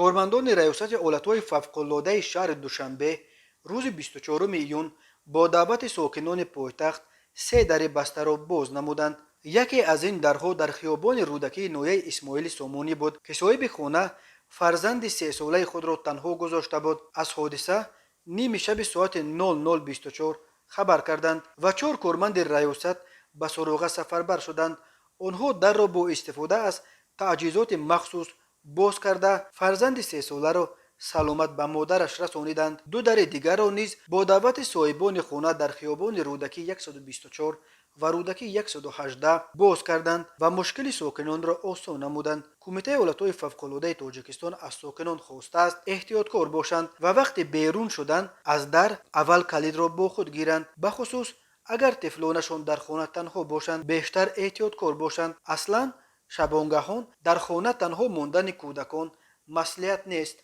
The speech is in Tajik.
Кормандони Раёсати ҳолатҳои фавқулодаи шаҳри Душанбе рӯзи 24 июн бо даъвати сокинони пойтахт се дари бастаро боз намуданд. Яке аз ин дарҳо дар хиёбони Рӯдакии ноҳияи Исмоили Сомонӣ буд, ки соҳиби хона фарзанди сесолаи худро танҳо гузошта буд. Аз ҳодиса ними шаби соати 00:24 хабар карданд ва чор корманди раёсат ба суроға сафарбар шуданд. Онҳо дарро бо истифода аз таҷҳизоти махсус боз карда, фарзанди сесоларо саломат ба модараш расониданд. Ду дари дигарро низ бо даъвати соҳибони хона дар хиёбони Рӯдакӣ 124 ва Рӯдакӣ 118 боз карданд ва мушкили сокинонро осон намуданд. Кумитаи ҳолатҳои фавқулодаи Тоҷикистон аз сокинон хостааст, эҳтиёткор бошанд ва вақти берун шудан аз дар аввал калидро бо худ гиранд. Бахусус агар тифлонашон дар хона танҳо бошанд, бештар эҳтиёткор бошанд. Аслан, шабонгаҳон дар хона танҳо мондани кӯдакон маслиҳат нест.